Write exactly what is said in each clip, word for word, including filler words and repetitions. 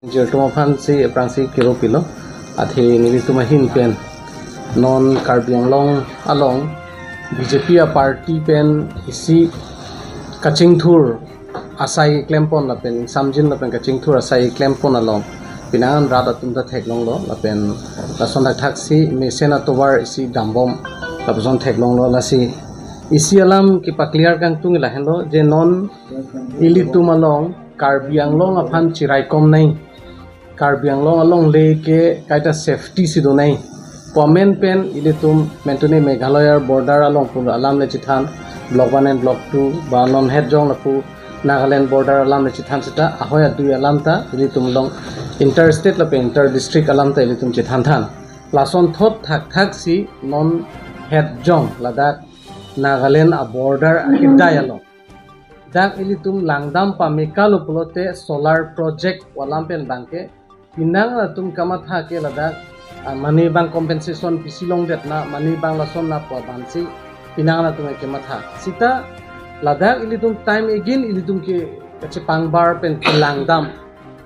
Jirtum aphan si aphrangsi kiro pilo. Athe nelitum ahin pen non Karbi Anglong along B J P a party pen isi kachingthur asai klempon lapen samjin lapen kachingthur asai klempon along pinangan rat atum ta theklonglo lapen lason thakthak si mesen atovar isi dambom lapuson theklonglo. Lasi isi alam kepaclear kangtung lahenlo je non ilitum along Karbi Anglong aphan chiraikom nai, Karbi Anglong alongle ke kaita safety si do nai pu amen pen ilitum mentune Meghalaya border along pu alam le chethan, block one and block two ba non Hetjong lapu Nagaland border alam le chethan seta ahoi adui alam ta ilitum along interstate lapen inter district alam ta ilitum chethanthan. Lason thot thakthak si non Hetjong ladak Nagaland a border akedai along dak ilitum langdam pamekalo pulote solar project alam pen abangke pinang atum kamatha ke ladak, ah, mane abang compensation pisi longdet na, mane abang lason na pu abang si pinang atum kematha. Seta ladak ilitum time again ilitum ke kachepangbar pen kelangdam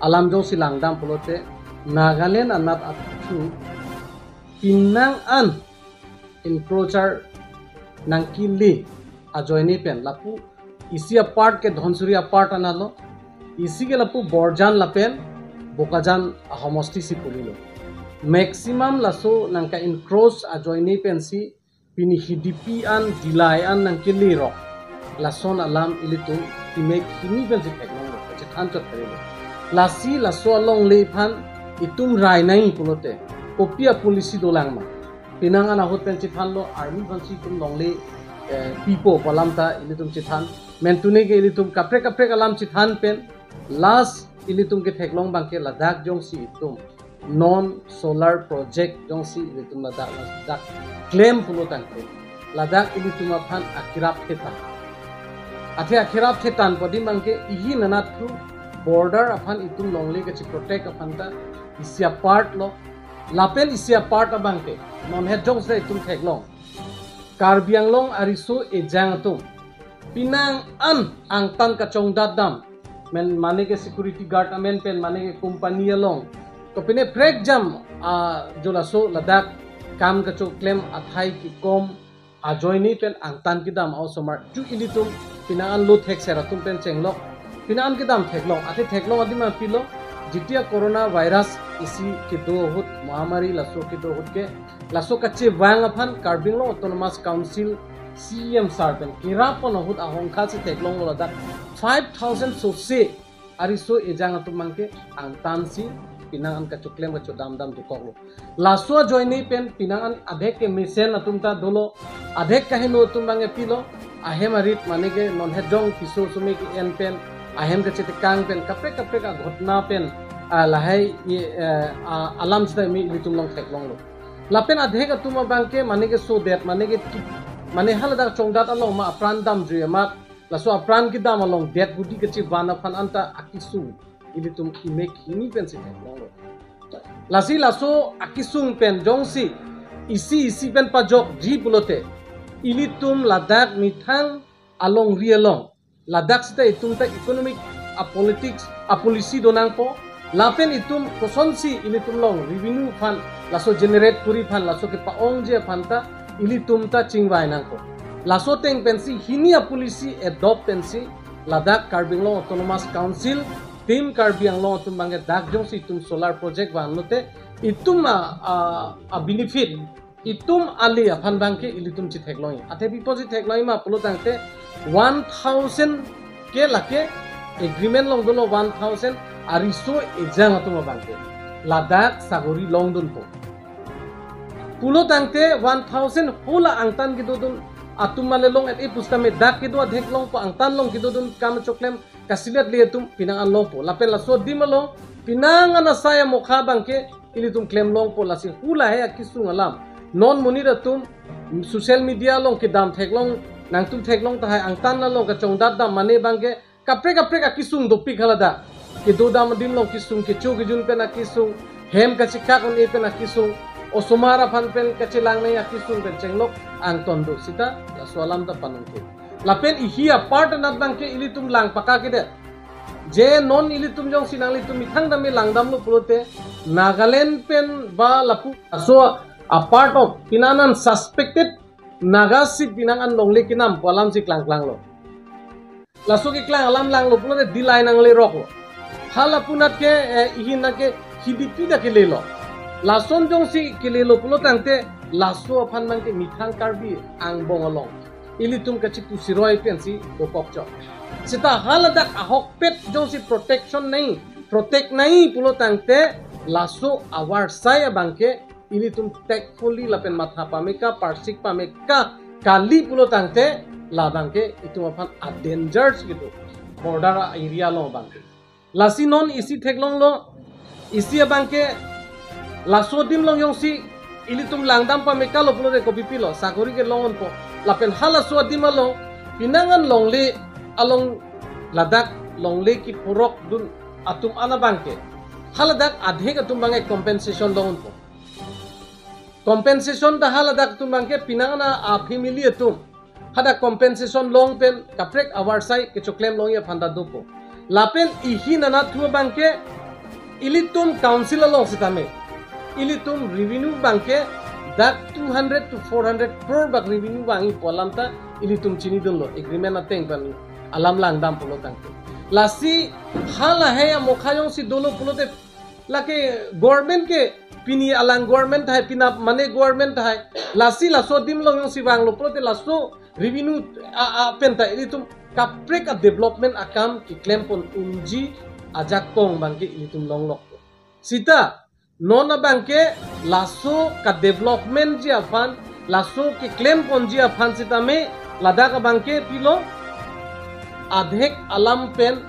alam jongsi langdam pulote Nagaland anat athu pinang an encroacher nangkele ajoine pen lapu isi a part ke Dhansiri a part analo, isi ke lapu Borjan lapen Bokajan ahomosti si pulilo. Maximum laso nangka encroach ajoine pensi pini Hidipi an Dillai an nangkele rok. Lason alam ilitum imek hini pensi theklonglo, chethan chot kali. Lasi laso alongle aphan itum rai nai pulote kopi a policy dolang ma? Pinang an ahut pen chethanlo army aphansi itum longle, eh, pipo pu alam ta ilitum chethan. Mentune ke ilitum kaprek kaprek alam chethan pen last ilitum ketheklong abangke ladak jongsi itum non solar project jongsi ilitum ladak ladak klem pulo tangte ladak ilitum aphan akerap thetan. Athe akerap thetan pu adim abangke ihin anat thu border aphan itum longle kacheprotect aphan ta isi a part lo. Lapen isi a part abangke non Hetjong seta itum theklong Karbi Anglong ariso ejang atum pinang an angtan kachongdat dam, men mane ke security guard amen pen, mane ke company along, kopine prekjam, ah, jo laso ladak kam kachoklem athai kekom ajoine pen angtan kedam a-osomar chu ilitum pinang an lo thekser atum pen chenglok, pinang an kedam theklong. Athe theklong adim apilo, jitia corona virus isi kedo ahut, mahamari laso kedo ahut ke laso kachevang aphan Karbi Anglong Autonomous Council C E M sir pen kerap pon ahut ahongkha si theklonglo ladak five thousand sose ariso ejang atum abangke angtan si pinang an kachoklem kachodam dam dokoklo. Laso ajoine pen pinang an adhek ke mesen atum ta dolo, adhek kaheno atum abangke pilo, ahem arit mane ke non Hetjong piso sumi ke-en pen, ahem kachetekang pen, kaprek kaprek aghotna pen, ah, lahai, eh, ah, alam seta me ilitum along theklonglo. Lapen adhek atum abangke mane ke sodet, mane ke ki-, mane haladak chongdat along ma apran damjui amat, laso apran kedam along det gudi kachevan aphan anta akesung ilitum imek hini pensi theklonglo. Lasi laso akesung pen jongsi isi isi pen pajokji pulote ilitum ladak methang alongri along ladak seta itum ta economic a politics a policy donangpo, lapen itum kosonsi ilitum along revenue aphan laso generate kuri aphan, laso kepa-ongji aphan ta ilitum ta chingvai nangpo. Laso ateng pensi hini a policy adopt pensi ladak Karbi Anglong Autonomous Council, Team Karbi Anglong atum abangke dak jongsi itum solar project vanlote itum a, a, a benefit itum ali aphan abangke ilitum chetheklongji. Athe pi apotsi theklongji ma pulo tangte one thousand ke lake agreement along dolo, one thousand ariso ejang atum abangke ladak sagori longdunpo. Pulo tangte one thousand hala angtan kedodun atum ma le long-et-e pusitame dak kedo adhek longpo, angtan along kedodun kam choklem kasilet le atum pinang an longpo. Lapen laso adim along pinang an asai amokha abangke ilitum klem longpo. Lasi hala he akesung alam non monit atum social media along kedam theklong, nangtum theklong tahai angtan along kachongdat dam mane abangke kaprek kaprek akesung dopik haladak. Kedo dam adim along kesung, kecho kejun pen akesung, hem kachekak un-e pen akesung, osomar aphan pen kachelang nai akesung pen chenglok angton do seta laso alam ta panongke. Lapen ihi a part anat abangke ilitum lang paka kedet. Je non ilitum jongsi nanglitum methang dame langdamlo pulote Nagaland pen ba lapu aso a part of pinangnan suspected Naga si pinangnan longle kenam pu alamsi klangklanglo. Laso keklang alam langlo pulote D-line nangleroklo. Hala punat ke, eh, ihin nang ke hidipi ta kelelo. Lason jongsi kelelo pulo tangte laso aphan nang ke methang Karbi angbong along ilitum kachipusiroi pensi dokok chok. Seta haladak ahokpet jongsi protection nai, protect nai pulo tangte laso avarsai abangke ilitum tactfully lapen matha pameka, parsik pameka kali pulo tangte labangke itum aphan a danger si kedo border area along abangke. Lasi non isi theklonglo, isi abangke laso adim along jongsi ilitum langdam pamekalo pulote kopipilo, sakori kelong unpo. Lapen halaso adim along pinangnan longle along ladak longle kepurokdun atum an abangke haladak adhek atum abangke compensation long unpo. Compensation ta haladak atum abangke pinangnan a family atum hadak compensation long pen kaprek avarsai kechoklem longji aphan ta dopo. Lapen ihin anatthu abangke ilitum council along sitame ilitum revenue abangke dak two hundred to four hundred crore bak revenue vangji pu alam ta ilitum chinidunlo agreement ateng pen alam langdam pulo tangte. Lasi halahei amokha jongsi dolo pulote lake government ke pini alang government tahai, pinap mane government tahai. Lasi laso adim along jongsi vanglo pulote laso revenue a, a pen ta ilitum kaprek a development akam keklem pon unji ajakong abangke ilitum longlok. Seta non abangke laso ka development ji aphan, laso keklem ponji aphan sitame ladak abangke pilo adhek alam pen,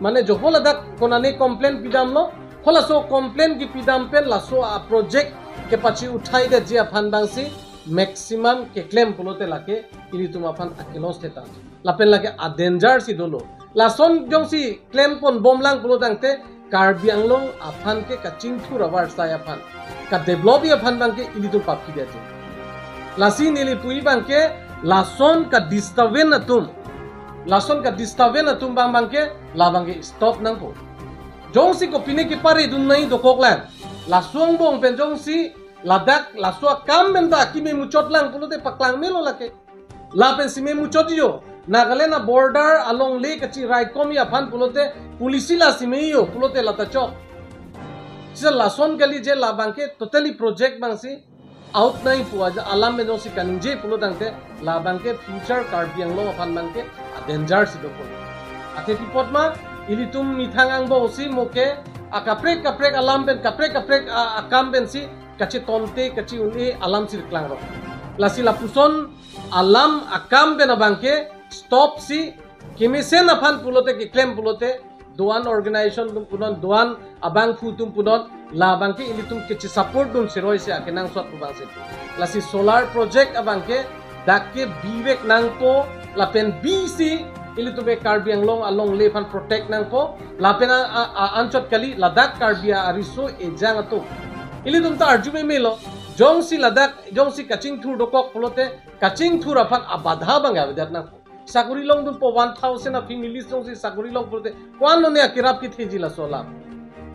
mane jopo ladak konane complain pidamlo, halaso complain kepidam pen laso a project kepachi uthai detji aphan abangsi maximum keklem pulote lake ilitum aphan akelos theta. Lapen lake a danger si dolo. Lason jongsi klem pon bomlang pulo tangte Karbi Anglong aphan ke kachingthur avarsai aphan, ka develop ji aphan abangke ilitum papki detji. Lasi neli puji abangke lason ka disturbance atum, lason ka disturbance atum abang abangke labangke stop nangpo. Jongsi kopine keparedun nai dokoklang, laso angbong pen jongsi ladak laso akam pen ta keme muchotlang pulote paklang melo lake. Lapen seme muchotji ho. Nagaland a border alongle kachiraikomji aphan pulote policy la seme ho pulote lata chok. Sisa lason kali je labangke totally project abangsi out nai pu aja alam pen jongsi kaningje pulo tangte labangke future Karbi Anglong aphan abangke a danger si dokok. Athe pi apot ma ilitum methang angbong si mo ke akaprek kaprek alam pen kaprek kaprek a, akam pensi kachetonte kache-un-e alam si klangrok. Lasi lapuson alam akam pen abangke stop si kemesen aphan pulote keklem pulote do-an organization atum punon, do-an abangphu atum punon, labangke ilitum keche support dun siroi si akenangsot pu abangsi. Lasi solar project abangke dak ke bivek nangpo lapen bisi ilitum ke Karbi Anglong alongle aphan protect nangpo lapen a, a, a anchot kali ladak Karbi a ariso ejang atum. Ilitum ta arju memelo, jongsi ladak jongsi kachingthur dokok pulote kachingthur aphan abadha abang avedet nangpo. Sakori longdunpo one thousand a families jongsi sakori long pulote ko-an lone akerap ketheji laso alam.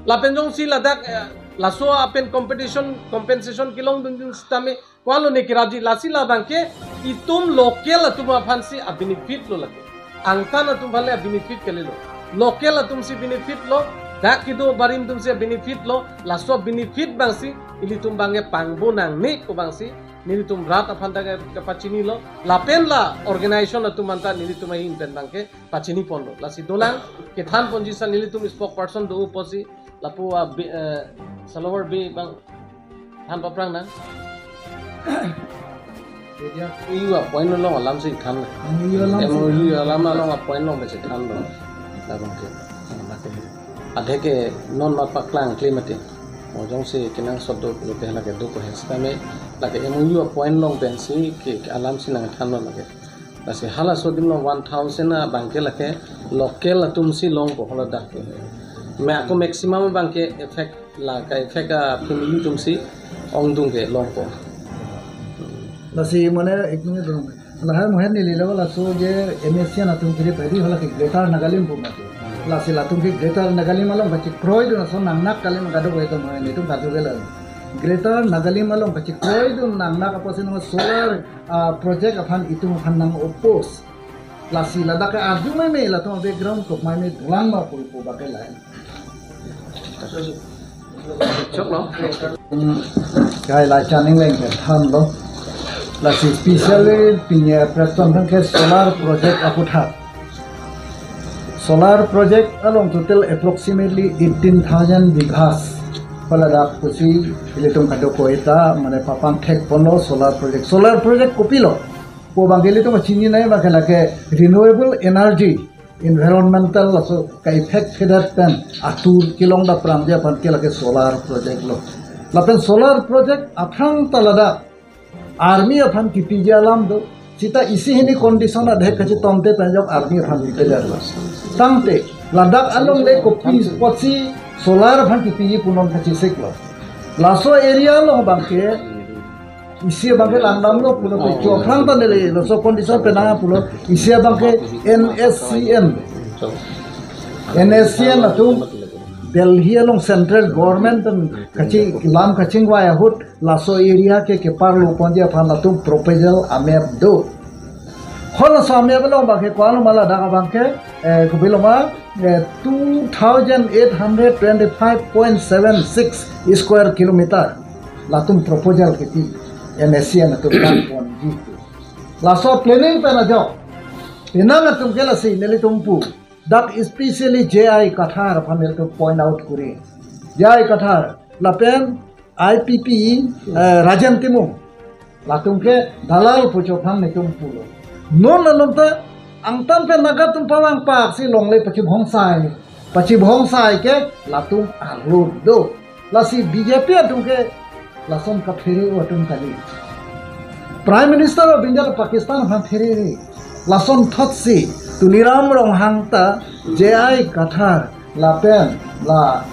Lapen jongsi ladak, eh, laso apen competition, compensation kelongdun sitame ko-an lone kerapji, lasi labangke itum local atum aphansi a benefit lo lake. Angtan atum aphan le a benefit kalilo. Local atum si benefit lo, dak kedo barim atum si a benefit lo, laso benefit abangsi ilitum abangke pangbo nangne pu abangsi nelitum rat aphan ta ke, kepachinilo, lapen la organization atum anta nelitum ahin pen abangke pachini ponlo. Lasi dolang kethan ponji sa nelitum spokesperson do pusi lapu a be, eh, Salover Bey abang than paphrang nang. Media. Iyo a point along alam si than. Iyo alam si. M O U alam along a point along besi thanlo. Labangke. Adhe ke non ma paklang kle mati. Mo jongsi kenangsot do pulote lake do ko he sitame lake M O U a point along pensi ke, ke alam si nangthanlo lake. Lasi halaso adim along one thousand abangke lake local atum si longpo haladak ke. Me ako maximum abangke effect la ka effect a family atum si ongdung ke longpo. Lasi mane ek minute dong. Lahai mohen neli level laso je M S C atum kiri pedi hala ke Greater Nagalim pu mati. Lasi latum ke Greater Nagalim along kachekroi dun ason nangnak kali ma kadokave atum, netum kado ke lang. Greater Nagalim along kachekroi dun nangnak apotsi non solar, ah, project aphan itum aphan nang-oppose. Lasi ladak ke arju meme, latum background kok meme dolang ma pu pu bak ke lain. Choklo. Hmm, kai la chaning leng ke thanlo. Lasi specially pini press conference ke solar project aputhak. Solar project along total approximately eighteen thousand bighas. Hala dak pusi ilitum kadokave ta mane papang thek ponlo solar project. Solar project kopilo? Pu abang ke ilitum chinine abang ke lake renewable energy, environmental laso ka-effect kedat pen atur kelong dapprangji aphan ke lake solar project lo. Lapen solar project aphrang ta ladak army aphan kipiji alam do. Seta isi hini condition adhek kachetomte pen ajok army aphan kipedet lo. Tangte ladak alongle kopi apotsi solar aphan kipiji pu non kachesik lo. Laso area along abang ke isi abang ke langdamlo pulo, pen chu aphrang ta neli laso condition penang pulo, isi abang ke N S C N. N S C N atum Delhi along central government pen kachi lam kachingvai ahut laso area ke keparlo ponji aphan latum proposal amep do. Halaso amep along abang ke ko-an lo ma ladak abang ke, eh, kopilo ma, eh, two thousand eight hundred twenty-five point seven six square kilometer. Latum proposal kipi, N S C N atum kan ponji. Laso planning pen ajok, penang atum ke lasi nelitum pu. Dak especially J I Kathar aphan nelitum point out kuri. J I Kathar, lapen I P P, eh, Rajen Timung. Latum ke dalal pu chophan netum pulo. Non anom ta angtan pen Naga atum pavang pak si longle pachibhongsai. Pachibhongsai ke latum arlo do. Lasi B J P atum ke lason kaphere atum kali. Prime Minister of India ta Pakistan aphan phere. Lason thotsi Tuliram Ronghang ta J I Kathar lapen la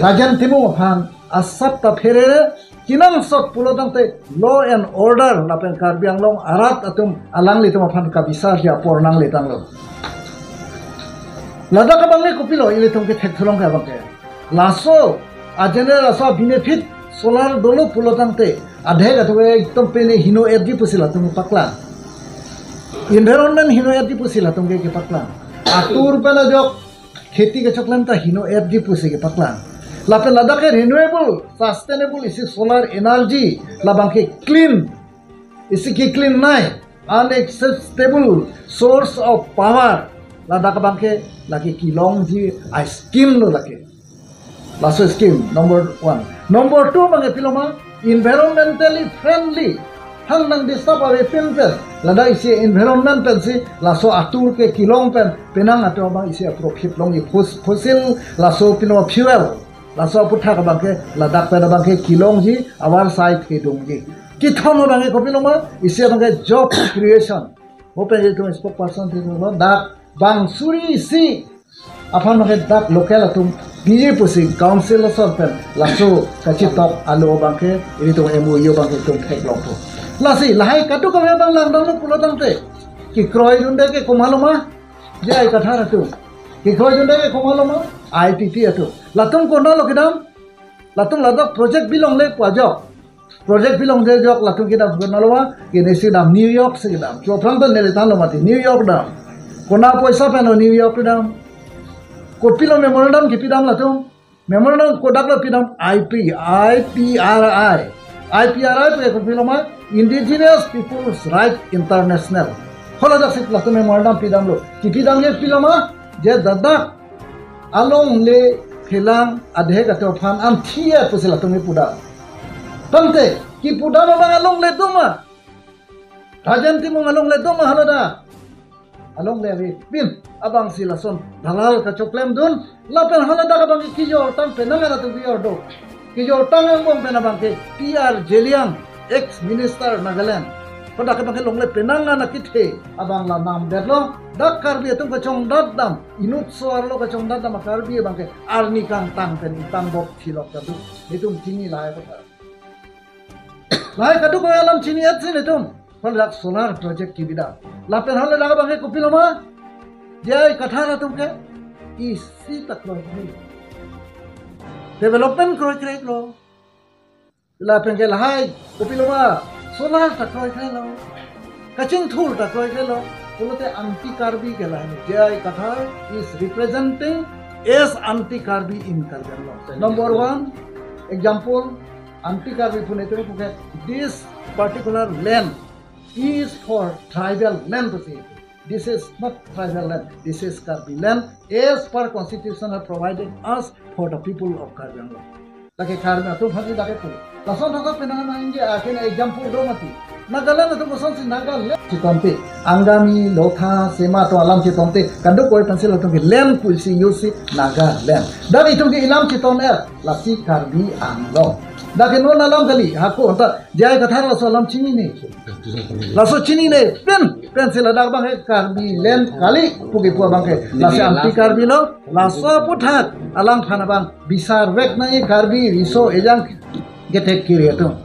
Rajen Timung aphan asap ta phere, kenangsot pulo tangte law and order lapen Karbi Anglong arat atum alanglitum aphan kabisarji apor nangle tanglo. Ladak abang le kopilo ilitum ke thekthulong ke abang ke. Laso, ajene laso benefit solar dolo pulo tangte, adhek atum ekdom pene hino etji pusi latum paklang. Environment hino etji pusi latum ke kepaklang. Atur pen ajok kheti kechoklem ta hino etji pusi kepaklang. Lapen ladak ke renewable, sustainable isi solar energy, labang ke clean, isi ke clean nai, unacceptable source of power. Ladak abang ke lake kelongji a-scheme lo lake. Laso scheme number one. Number two abang ke pilo ma, environmentally friendly. Hang nang disturb ave pin pen, ladak isi environment pensi laso atur ke kelong pen, penang atum abang isi a-profit longji, fos-, fossil laso pilo ma fuel. Laso aputhak abang ke ladak pen abang ke kelongji, our side kedungji. Kethom abang ke kopilo ma, isi abang ke job creation. Mo pen itum spokesperson ti lo, dak bang suri isi aphan abang ke dak local atum piji pusi council asor pen laso kachetok alo abang ke ilitum M O U abang ke itum theklongpo. Lasi lahai kadokave abang langdamlo pulo tangte, kekroi dunde ke komatlo ma, J I Kathar atum. Kekroi dunde ke komatlo ma, I P P atum. Latum konatlo kedam? Latum ladak project bilongle pu ajok. Project bilongle ajok latum kedam konatlo ma, kene si dam New York si kedam. Chophrang ta neli tanglo mati New York dam. Konat apoisa pen lo New York dam? Kopilo memorandum kipidam latum? Memorandum kodak lo pidam? I P, I P R I. I P R I pu kopilo ma, Indigenous Peoples Right International. Haladak si latum memorandum pidamlo. Kipidam ke pilo ma, je ladak alongle phelang adhek atum aphan anthi-et pusi latum kipudam. Tangte, kipudam abang alongle do ma? Rajen Timung alongle do ma haladak? Alongle avepin, abang si lason dalal kachoklem dun, lapen haladak abang ke kejor tang penang an atum kejor do. Kejor tang angbong pen abang ke T R Zeliang, ex minister Nagaland. Hadak abang ke longle penang an akethe abang la namdetlo, dak Karbi atum kachongdat dam, inut so-arlo kachongdat dam a-Karbi abang ke arni kangtang pen itang bok thilok kadu. Itum chini lahai kata. Lahai kadokave alam chini-et si netum. Haladak solar project kipidam. Lapen haladak abang ke kopilo ma, J I Kathar atum ke isi ta kroikre. Development kroikre lo. Lapen ke lahai, kopilo ma, solar ta kroikre lo. Kachingthur ta kroikre lo. Pulote anti-Karbi ke lahai. J I Kathar is representing as anti-Karbi in Karbi Anglong. Number one, example, anti-Karbi pu netum puke, this particular land is for tribal land pusi. This is not tribal land. This is Karbi land as per constitution have provided us for the people of Karbi Anglong. Lake Karbi atum aphansi lake pu. Lason thotho penang nangji akin example do mati. Nagaland atum kosonsi Nagaland chitonte. Angami, Lotha, Sema atum alam chitonte. Kadokave aphansi latum ke land pusi use Nagaland. Dak itum ke ilam chiton-et. Lasi Karbi Anglong. Dak ke non alam kali. Hako anta J I Kathar laso alam chinine. Laso chinine pen, pensi ladak abang ke Karbi land kali pu kepu abang ke. Lasi anti-Karbi lo, laso aputhak alangphan abang bisar vek nangji Karbi riso ejang kethekthe atum.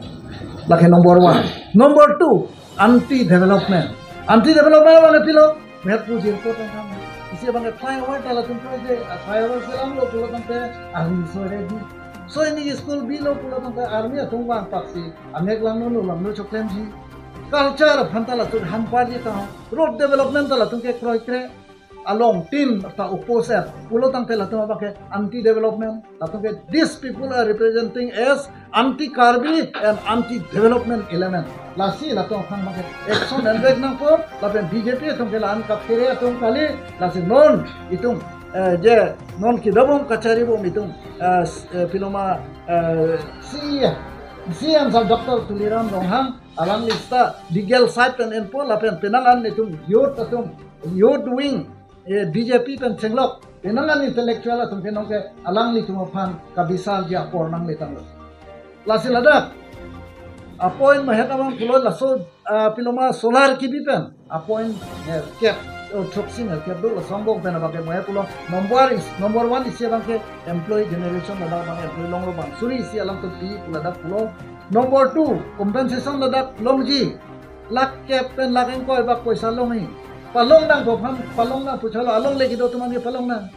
Lake number one. Number two, anti-development. Anti-development abang ke pilo, met pu jirpo tangkam. Isi abang ke flyover ta latum project, a flyover selamlo pulo tangte, army so ready. So ini school bilo pulo tangte, army atum vang paksi, amek langno no langno choklemji. Culture aphan ta latum hamparji ta, road development ta latum ke kroikre. Along tin ta opposite. Pulo tangte latum abang ke anti-development. Latum ke these people are representing as anti-Karbi and anti-development element. Lasi latum aphan abang ke action envek nangpo, lapen B J P atum ke la-an kaphere atum kali, lasi non itum, eh, je non kedobom kacharibom itum, eh, s-, eh, pilo ma, eh, C E M, C E M sir Doctor Tuliram Ronghang, alangli seta legal side pen enpo, lapen penang an itum youth atum, youth wing, eh, B J P pen chenglok. Penang an intellectual atum ke nonke alanglitum aphan kabisarji apor nangle tanglo. Lasi ladak appoint mahet abang pulo laso, ah, pilo ma solar kibi pen appoint, eh, kep, oh, throksi nerkep do laso angbong pen abang ke mahet pulo number is, number one isi abang ke employee generation ladak abang employee longlo bang suri isi alam tumpi pu ladak pulo. Number two, compensation ladak longji. Lakh kep pen lakh ingkoi bak poisa longji. Palong nangpo aphan, palong nang pu chalo, alongle kedo atum an ke palong nang.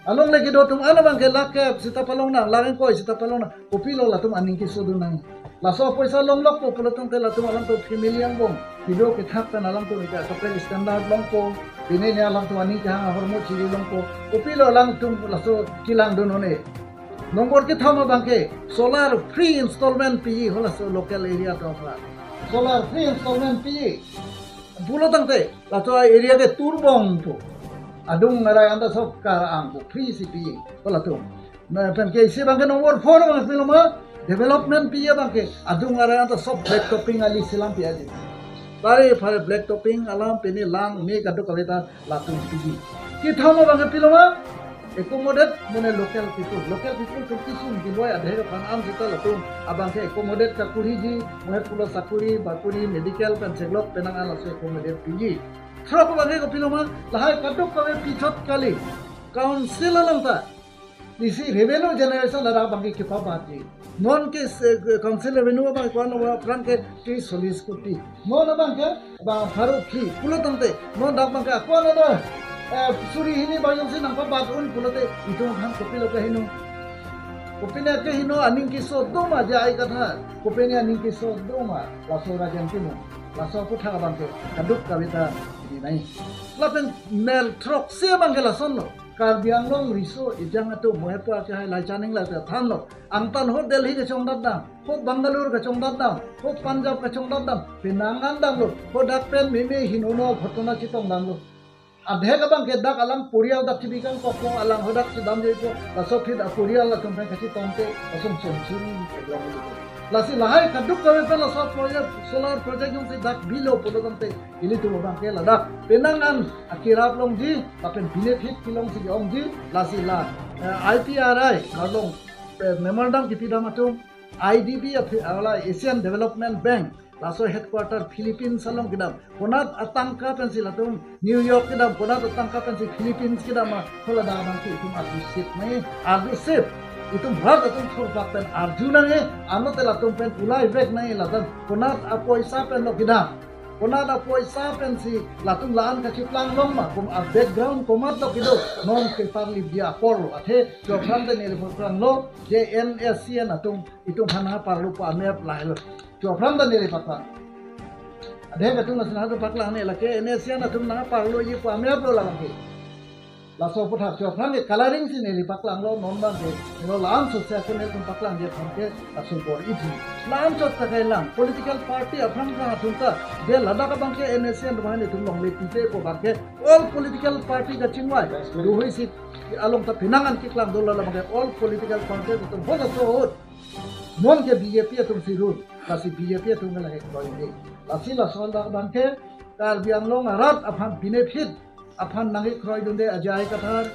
Alongle kedo atum an abang ke lakh kep seta palong nang, lakh ingkoi seta palong nang. Kopilo latum aning kesodun nang. Laso poisa longlokpo pulo tangte latum alam atum family angbong kedo kethak pen alam atum ika kaprek standard longpo. Pini ne alam atum aning kehang ahormu chiri longpo. Kopilo alam atum laso kelangdun un-e. Number kethom abang ke solar free installment piji halaso local area atum aphan. Solar free installment piji. Pulo tangte laso area ke turbong pu. Adung arai anta sob kar-ang pu free si piji. Halatum. Lapen ke isi abang ke number four abang ke pilo ma development piji abang ke adung arai anta sob black topping ali selam piji. Pare pare black topping alam pini lang me kadokave ta latum piji. Kethom abang ke pilo ma accommodate mane local people. Local people atum kesung keboi adhek aphan an seta latum abang ke accommodate kakuriji, mahet pulo sakuri, bakuri, medical pen chenglok penang an laso accommodate piji. Throk abang ke kopilo ma lahai kadokave pichot kali. Council along ta isi revenue generation ladak abang ke kepabatji. Non ke se-, council revenue abang ke ko-an aphrang ke tris sollis koti. Non abang ke ba pharo phli pulo tangte non dak abang ke ko-an ada, eh, suri hini bang jongsi nangpabat un pulote itum aphan kopilo kehingno. Kopine kehingno aning keso do ma J I Kathar. Kopine aning keso do ma laso Rajen Timung. Laso aputhak abang ke kadokave ta pini nai. Lapen mer throksi abang ke lasonlo. Karbi Anglong riso ejang atum mohepo ake hai lai chaning lai ta thanlo. Angtan ho Delhi kachongdat dam, ho Bangalore kachongdat dam, ho Punjab kachongdat dam, penang an damlo, ho dak pen meme hingno no ghotona chetong damlo. Adhek abang ke dak alang porial dak chibi kangkokpo, alang ho dak chedam joipo, laso aphi dak porial atum pen kachetongte, lason chonchuri eglong lo. Lasi lahai kadokave pen laso project, solar project jongsi dak bilo pulo tangte, ilitum abang ke ladak penang an akerap longji, lapen benefit kelongsi ongji, lasi la, eh, I P R I, along, eh, memorandum kipidam atum, I D B aphi, ala Asian Development Bank, laso headquarter Philippines along kedam, konat atangka pensi latum New York kedam, konat atangka pensi Philippines kedam ma, haladak abang ke itum arjusip nai, arjusip. Itum Bharat atum thurpak pen arju nangji, anlote latum pen ulai vek nangji, latum konat apoisa pen lo kedam. Konat apoisa pensi latum la-an kachiplang long ma, kum a background komatlo kedo, non keparlipji apor lo, athe chopram ta neli paklanglo, je N S C N atum, itum aphan nangparlo pu amep lahelo. Chopram ta neli paklang. Adhe katung asin hadu paklang ne lake, N S C N atum nangparloji pu amep lo labang ke. Laso aputhak chopram ke coloring si neli paklanglo, non abang ke, lo la-an sose ako nelitum paklangji aphan ke, laso bor-i ji. La-an chot ta kailang, political party aphrang aphrang atum ta, je ladak abang ke N S C N atum aphan itum longle pipe pu abang ke, all political party kachingvai. Duhui si along ta penang an keklang dolo labang ke, all political party atum ho laso ahut. Non ke B J P atum si rule, lasi B J P atum ke lake kroidunde. Lasi laso ladak abang ke, Karbi Anglong arat aphan benefit aphan nangkekroidunde J I Kathar,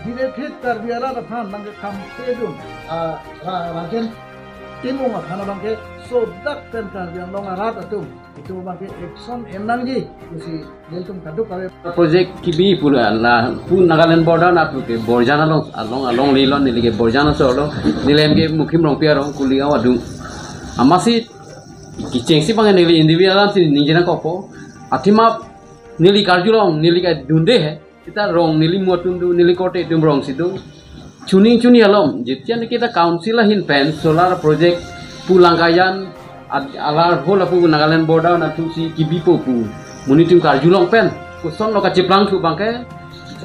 benefit Karbi arat aphan nangkekhamthedun, ah, Ra-, Rajen Timung aphan abang ke sodak pen Karbi Anglong arat atum, itum abang ke action en nangji pusi nelitum kadokave. Project kebi pura lapu Nagaland border nat ke Borjan along, along, alongle lo, neli ke Borjan asor lo, neli hem ke Mukhim Rongpi arong Kuligaon adung. Amatsi kechengsi abang neli individual alam si ningje nangkokpo. Athema neli karjulong, neli ke dunde he. Seta rong neli mo atum do, neli korte atum rong si do. Chuning chuning alom, jetian kita council ahin pen solar project pu Langkajan ad-, alar ho lapu Nagaland border nat si kebipo pu. Monit atum karjulong pen, kosonlo kachiplangthu abang ke.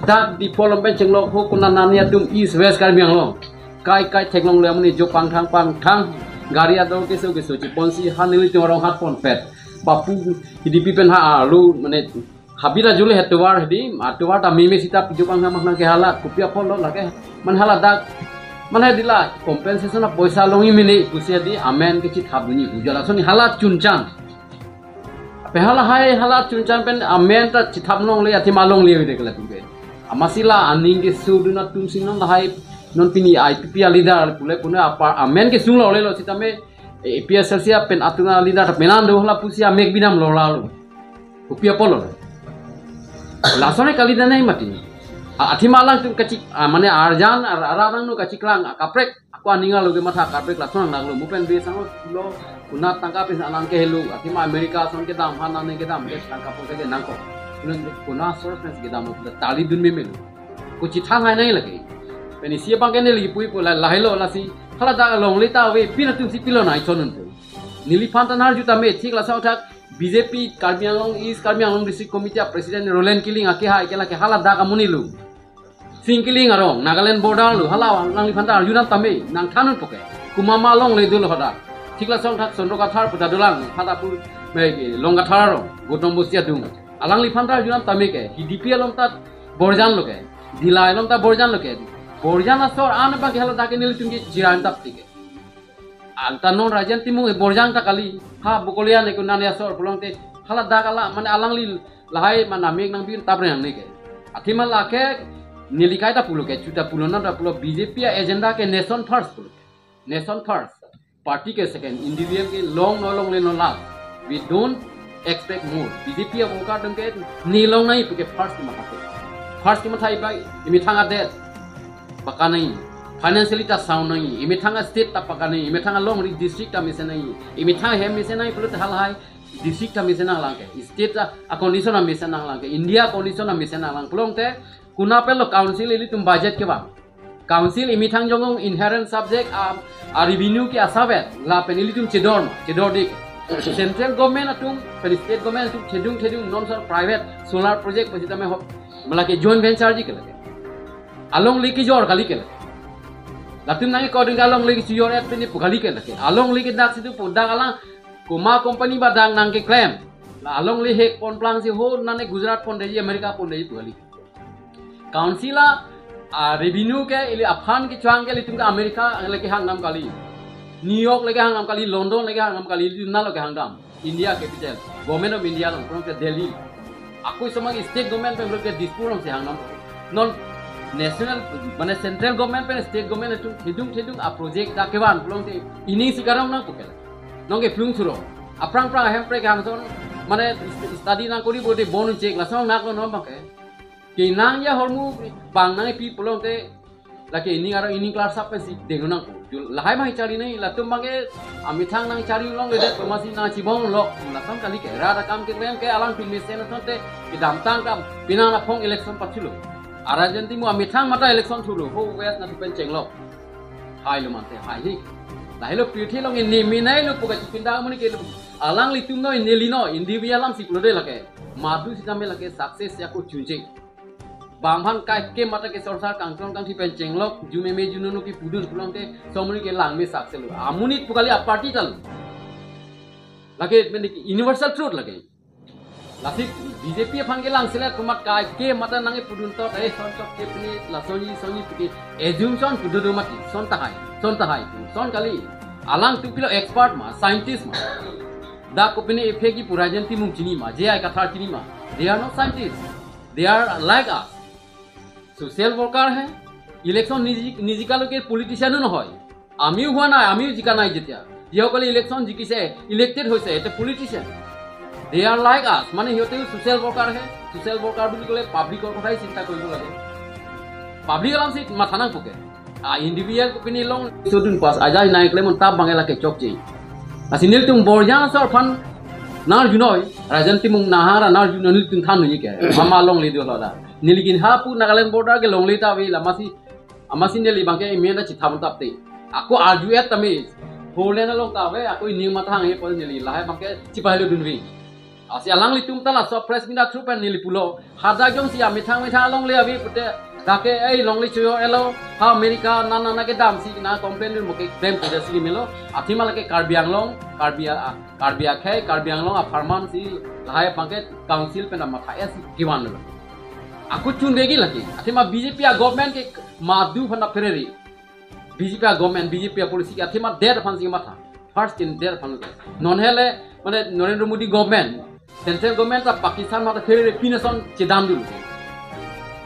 Dak Diphu along pen chenglok ho konat nani atum East West Karbi Anglong. Kai kai theklongle amonit jo pangthang pangthang. Gari ador keso keso chiponsi ha nelitum arong hat ponpet. Bapu Hidipi pen ha arlo mane habila jule he tovar hedi, a tovar ta meme seta jo pangthang pangthang ke hala kopi apotlo lake. Mane hala dak, mane hedi la compensation apoisa longji mene pusi hedi amen kechithapdunji pu jala soni hala chunchan. Pe hala hai hala chunchan pen amen ta chithap longle athema longle ave de kala tumke. Amatsi la aning kesodun atum si non lahai non pini I P P a leader pule pune apa amen kesung longle lo sitame A P H L C pen atum a leader ta penan do lapusi amek binam lo lalo. Kopi apotlo. Lason e kali danai mati. A-, athema alangtum kachik, a, mane arjan, ar-, ararang no kachiklang, a, kaprek, ako aning alo ke matha kaprek lason nanglo, mo pen be sang lo, konat tangka pen alang ke helo, athema America ason kedam, han aning kedam, ke tangka pon ke nangkok. Konat, konat source pen kedam, talidun meme lo. Kochithang hai nai lake. Pen isi abang ke neli puipo la, lahelo lasi, hala dak longle ta ave, pin atum si pilonai chonun tu. Neliphan ta nangkarju tame, thik lason thak, B J P Karbi Anglong East Karbi Anglong District Committee a President Roland Killing akehai ke lake hala dak amonit lo. Sing Killing arong, Nagaland border lo, hala nangliphan ta arjunang tame, nangthanun poke. Komat ma longle dolo hadak. Thik lason thak Sondro Kathar puta dolang, hadak pu, me, Long Kathar arong, Gautam Bosti adung. Alangliphan ta arjunang tame ke, Hidipi along ta Borjan lo ke, Dillai along ta Borjan lo ke. Borjan asor an abang ke hala dak ke nelitum ke jiran tap tike. Anta non Rajen Timung e Borjan ta kali. Ha Bokolia ne kunani asor pulote. Hala dak ala mane alangli lahai mane amek nangbin tap reng ne ke. Athema lake neli kai ta pulo ke, chuta pulo na ta pulo B J P a agenda ke nation first pulo ke. Nation first. Party ke second. Individual ke long no longle no last. We don't expect more. B J P a voter atum ke ne longnai puke first kematha ke. First kematha ibai imethang adet paka nai. Financially ta sound nai. Imethang a state ta paka nai. Imethang along ri district ta mesen nai. Imethang hem mesen nai pulote halahai district ta mesen nanglang ke. State ta a condition a mesen nanglang ke. India condition a mesen nanglang pulote konat pen lo council ilitum budget kevang. Council imethang jongong inherent subject a, a revenue ke asavet lapen ilitum chedor ma, chedor dik. Central government atum pen state government atum thedung thedung non sor private solar project pu sitame ho, malake joint venture ji ke lake. Alongle kejor kali ke lake. Latum nangke koding alongle kejor et pini pu kali ke lake. Alongle ke dak situ pu dak alang komat company ba dak nangkeklem. La alongle hek ponplangsi ho nane Gujarat pondeji America pondeji pu kali. Council a, a revenue ke ili aphan kechang ke ilitum ke America lake hangdam kali. New York lake hangdam kali, London lake hangdam kali, ilitum nalo ke hangdam. India capital, Government of India along, pulote Delhi. Ako isomang state government pen pulote Dispur alongsi hangdam. Non national, mane central government pen state government atum thedung thedung a project dak kevan pulote ining si karam nang puke. Nonke plung thuro. Aphrang phrang ahem prek hangson, mane study nangkori bode bon chek lason nanglo non abang ke. Kenang ya hormu bang nangpi pulote Lake ining aro ining kelar sap pensi dengdun nangpo. Ju lahai abang charli nangji, latum abangke amethang nangcharli longledet, pemasi nangchibong lo. Latum kali ke, rat akam keklem ke alangtum mesen asonte kedamtang kam, penang aphong election pathulo. Rajen Timung amethang matha election thulo, ho West natu pen chenglok. Hailo mate, hai hi. Lahelo pirthe along ini minai lo puka chipinda amonit ke lo. Alanglitum noi, neli noi, individual alam si pulo de lake. Madu sitame lake success ya ko chunche. Bang aphan kaike matha ke sorsar kangtong kangthi pen chenglok, jumeme junono kipudun pulote, somonit ke langme success lo. Amonit pu kali, aparty ta lo. Lake, mene ki universal truth lake. Lasi B J P aphan ke langselet komat kaike matha nangkipudun to, eh, son chokche pini, lasonji, sonji pini, assumption pududu mati, son tahai, son tahai, son kali. Alangtum pilo expert ma, scientist ma. Dak kopine effect kipu Rajen Timung chini ma, J I Kathar chini ma. They are not scientists. They are like us. Social worker hai. Election niji-, nijikalo ke politician nohoi. আমিও হোৱা নাই, আমিও জিকা নাই যেতিয়া। যিসকলে ইলেকশ্যন জিকিছে, ইলেক্টেড হৈছে, এতে politician. They are like us, মানে সিহঁতেও ছ'চিয়েল ৱৰ্কাৰ হে। ছ'চিয়েল ৱৰ্কাৰ বুলি ক'লে পাব্লিকৰ কথাই চিন্তা কৰিব লাগে। Public alam si matha nangpo ke. A individual kopine long sodun pas ajai nai klemon tab bangela ke chokche. Lasi nelitum Borjan asor aphan nangarjunoi, Rajen Timung nahara nangarjunoi, nelitum than nunyi ke. Mama longle do lo da. Neli kin hapu Nagaland border ke longle ta ave la, masi amatsi neli abangke imen ta chitham tapte. Ako arju et tame. Holen along ta ave, ako ining matha hanghe pon neli lahai abangke chipahelo dunvi. Lasi alanglitum ta laso press meet a-through pen neli pulo. Hadak jongsi amethang methang longle ave pute, dak ke ei longle choyo elo, ha America nana nana kedamsi na complain dun mo ke dem puja si melo. Athema lake Karbi Anglong, Karbi a, Karbi akhei, Karbi Anglong apharman si lahai abangke council pen amatha ya si kevan lo. Ako chun degi lake. Athema B J P a government ke madu aphan apherere. B J P a government, B J P a policy ke athema det aphan si matha. First in det aphan. Non hele, mane Narendra Modi government, central government ta Pakistan matha pherere pine son chedan dulu.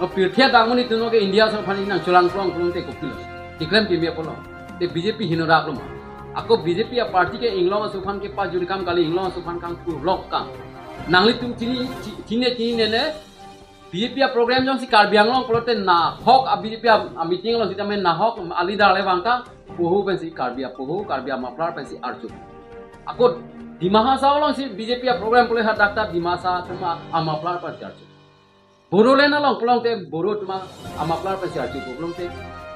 No pirthe adang monit tuno ke India aso aphan nangcholang prong prong te kopilo. Keklem kimi apolo. Te B J P hino rak lo ma. Ako B J P a party ke inglong aso aphan kepajuri kam kali, inglong aso aphan kangthur lok kam. Nanglitum chini, chi-, chine chini nene, B J P a program jongsi Karbi Anglong pulote nahok a B J P a, a meeting along sitame nahok a leader le vangta poho pensi Karbi a poho, Karbi a muffler pensi arju. Ako Dima Hasao alongsi B J P a program pule hadak ta Dimasa atum a muffler pensi arju. Bodoland along pulote Bodo atum a muffler pensi arju pulote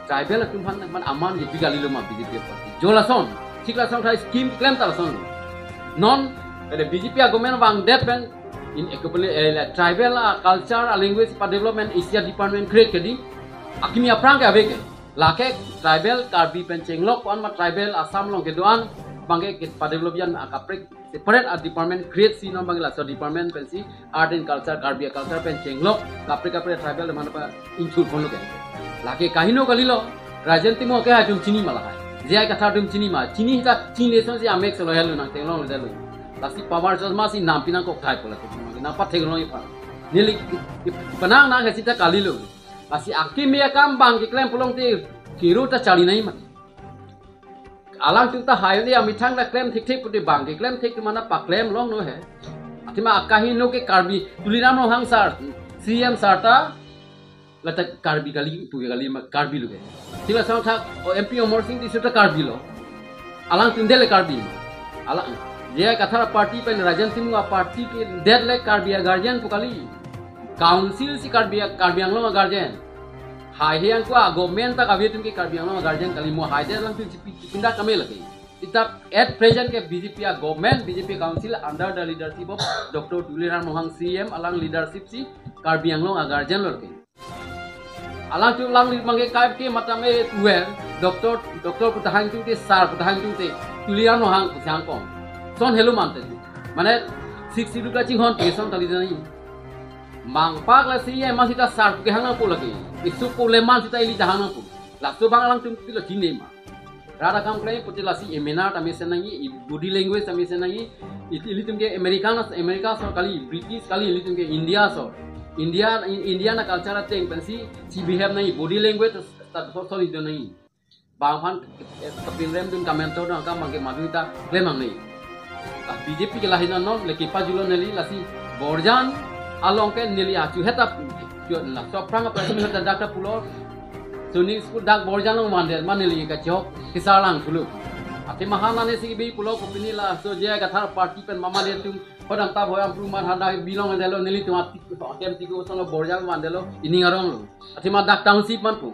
tribal atum aphan man aman jepi kali lo ma B J P a party. Jo lason, thik lason thai scheme klem ta lason. Non, pada B J P a government vangdet pen in ekopele, eh, la tribal, ah, culture, ah, language pa development isi a department create kedi. Akimi aphrang ke ave ke. Lake tribal Karbi pen chenglok ko-an ma tribal Assam along kedo-an abangke ke pa develop yan akaprek separate a department create si non abangke laso department pensi art and culture, Karbi a culture pen chenglok kaprek kaprek tribal mana pa inchur kono ke. Lake kaheno kalilo, Rajen Timung ke atum chini ma lahai. J I Kathar atum chini ma, chini ta chini son si amek selo helo nang tenglong le lo. Lasi power chasma si nampi nangkok thai pola tu nang pathek long ipa. Neli panang nang hesi ta kalilo. Lasi akimi akam abang keklem pulote kiru ta charli nangji ma. Alangtum ta hai le amethang ta klem thik thik pute abang keklem thik mana paklem longno he. Athema akaheno ke Karbi Tuliram Ronghang sir, C M sir ta lata Karbi kali, puke kali ma Karbi lo ke. Thik lason thak o M P Amarsing Tisso ta Karbi lo. Alangtum det le Karbi. Alang, J I Kathar a party pen Rajen Timung a party ke det le Karbi a guardian pu kali. Council si Karbi a, Karbi Anglong a guardian. Hai he angko a government ta kave atum ke Karbi Anglong a guardian kali, mo hai det alangtum chipi, chipinda kame lake. Seta at present ke B J P a government, B J P council under the leadership of Doctor Tuliram Ronghang C M alang leadership si Karbi Anglong a guardian lo ke. Alangtum alangli mangke kai ke matame uwer, doctor, doctor pu tahai atum te, sir pu tahai atum te, Tuliram Ronghang pu sang kong. Son helo mante. Mane six schedule kachinghon ke son kali jani. Mangpak la C M ma seta sir pu kehang nangpo lake. Isu pu le man seta ili ta hang nangpo. Laso abang alangtum pilo chini ma. Rat akam klem pute lasi seminar ta mesen nangji, i body language ta mesen nangji, i, ilitum ke American, America asor kali, British kali, ilitum ke India asor. India, in, India na culture ateng pensi, si behave nangji, body language ta, ta, so, so, ilitum nangji. Bang aphan, eh, kapinrem dun kamentor dun akam abangke madu ta klem nangji. Ah, B J P ke lahai non non, lake pajulo neli lasi Borjan along ke neli achu heta, laso aphrang apa simi heta dak ta pulo, Suni school dak Borjan along vandet ma neli kachok kisar lang pulo. Athema ha nane si bi pulo kopine laso J I Kathar party pen mama dia tum hodang ta bhoyam pruman handa bilong delo nelitum ati akem tiko song Borjan vandelo ining arong lo. Athema dak township man pu.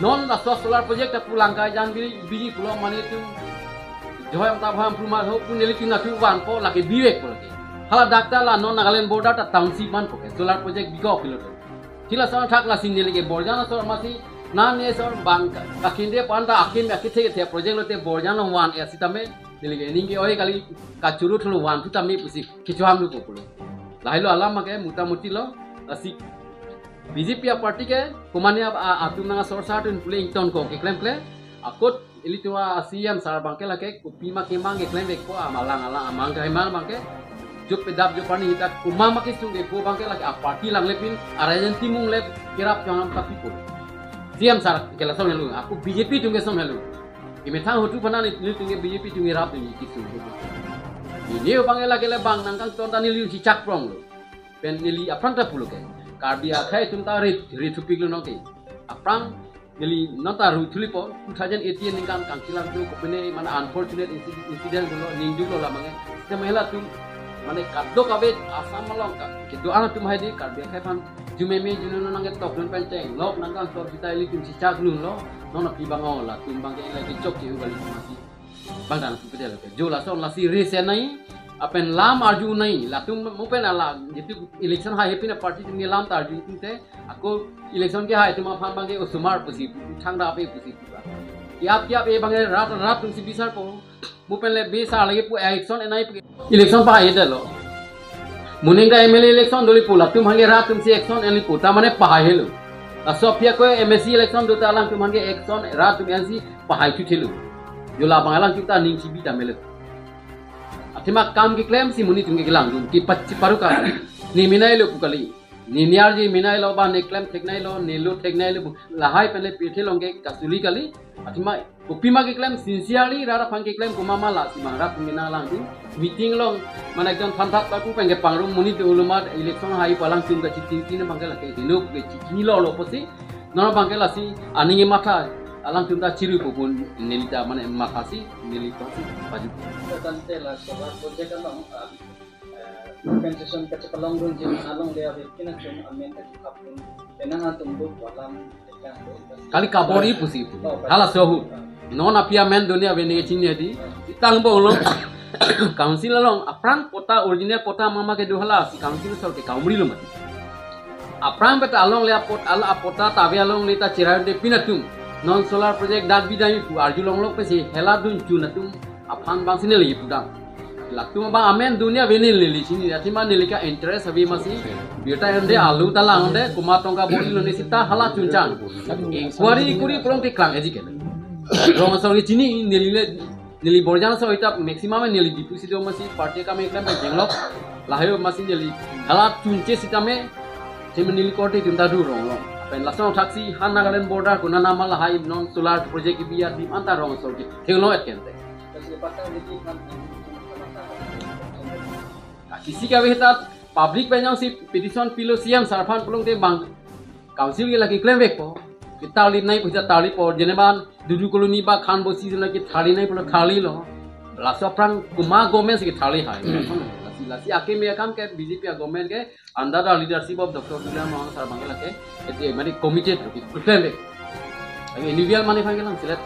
Non laso solar project ta pulang kai jan bi biji pulo mane tum Johoi amta bham prumat ho pu neli tina tu van po lake bivek po lake. Hala dak ta la non Nagaland border ta township man po ke solar project bikok piloto. Thila son thak lasi neli ke Borjan asor masi nane sor bang ka kinde panta akim ya kithe kithe project lote Borjan long van ya sitame neli ke ning ke oi kali kachuru thulu van tu tame pusi kichuam du pulo. Lahai lo alam ke muta muti lo asik B J P a party ke kumania a- atum nang asor sa tun pule ington ko ke klem kle akut ilitum a C M sar bangke lake kopima kemang ke klem bek ko amalang alang amang ke hemang bangke jup pedap jup pani hita kumama ke sung ke ko bangke lake a party lang lepin arajan timung lep kerap jangan tapi ko C M sar ke lason helu aku B J P tum ke son helu. Imethang hotu panan ilitum ke B J P tum irap ni kisung ko. Ini bangke lake le bang nangkang ton tani liu cicak prong lo. Pen neli aphrang ta pulo ke. Karbi akhai tum ta rit rit thupik lo nong ke. Aphrang neli non ta ru thulipo two thousand eighteen ningkan kangkilang tu kopine mana unfortunate inci- incident lo ningduk lo lamang. Semela tum mane kadok abe Assam along ka kedo ana tum hai di Karbi akhai pan jumeme juno nang ke tok nun pen chenglok nangkang tor kita ilitum cicak nun lo. Non api bang o latum bangke lagi chok ke ugali mati. Bang dan pu pedel ke. Jo lason lasi resen nai. Apen lam arju nai. Latum mupen ala. Jitu election hai hepina party tum lam ta arju tum te. Ako election ke hai tum aphan bangke osomar pusi. Thang da pe pusi. Kiap kiap e bangke rat rat tum si bisar po. Mupen le bisar lagi pu election enai pu. Election pa hai delo. Muning da M L A election doli pu latum hangke rat tum si election enli pu. Ta mane pa hai helo. Laso aphi ako M A C election do ta lang tum hangke election rat tum ensi pahai thu thelu. Jo labang alang kita ning chibi ta mele. Athema kam keklem si muni tum kelang dun ki pachi paru ka. Ni minai lo pu kali. Ni niar ji minai lo ba ne klem thek nai lo, ne lo thek nai lo. Lahai pen le pirthe long ke kasuli kali. Athema kopima keklem sincerely rara phang keklem komama la si mang rap mina lang dun. Meeting long mana ekjon phan thak ta pu pen ke pangrum muni tu ulumat election hai palang tum ka chitin tin bangke lake dinu ke chini lo lo posi. Nono bangke lasi aning matha alang tum ta chiru pupun neli ta mane matha si neli ta si baju. Tante la solar project along, ah, eh, compensation kachepalong dun jin along le ave kina chum amen kachikap dun. Penang atum duk walam. Kali kabor i pusi pu. Hala sohu. Non api amen dunia veni chini di. Tang bong lo. Council along aphrang pota original pota mama ke do hala si council sor ke kaumri lo mati. Aphrang beta along le apot ala apota tave along le ta chirai de pinatum. Non solar project dat bidai pu arju long long pesi hela dun chun atum aphan bang sini lagi pudam. Latum bang amen dunia veni lili sini athema neli ka interest abi masi. Biota ende alu talang de kuma tongka bori lo nesi ta hala chunchang. Inquiry kuri pulang ke klang eji ke. Rong asor ke chini neli le neli Borjan so ita maximum neli dipu si do masi party kami kan jenglok. Lahai masi neli hala chunche sitame. Simi neli korte tum ta du rong long. Pen lason thaksi han Nagaland border kuna nama lahai non solar project biya di anta rong asor ke. Thelo et kente. Kasi kave ta public pen jongsi petition pilo C M sar phan pulong te bang council ke lagi klem vek po. Ke tarli nai pu ta tarli po jeneban Dudu Colony ba Khan Bosi jena ke tarli nai pulo tarli lo. Laso aphrang kuma government si ke tarli hai. Lasi lasi akeme akam ke B J P a government ke under the leadership of Doctor Tuliram Ronghang sar bangke lake ete mane committed lo ke klem vek. Individual mane phan ke lang select.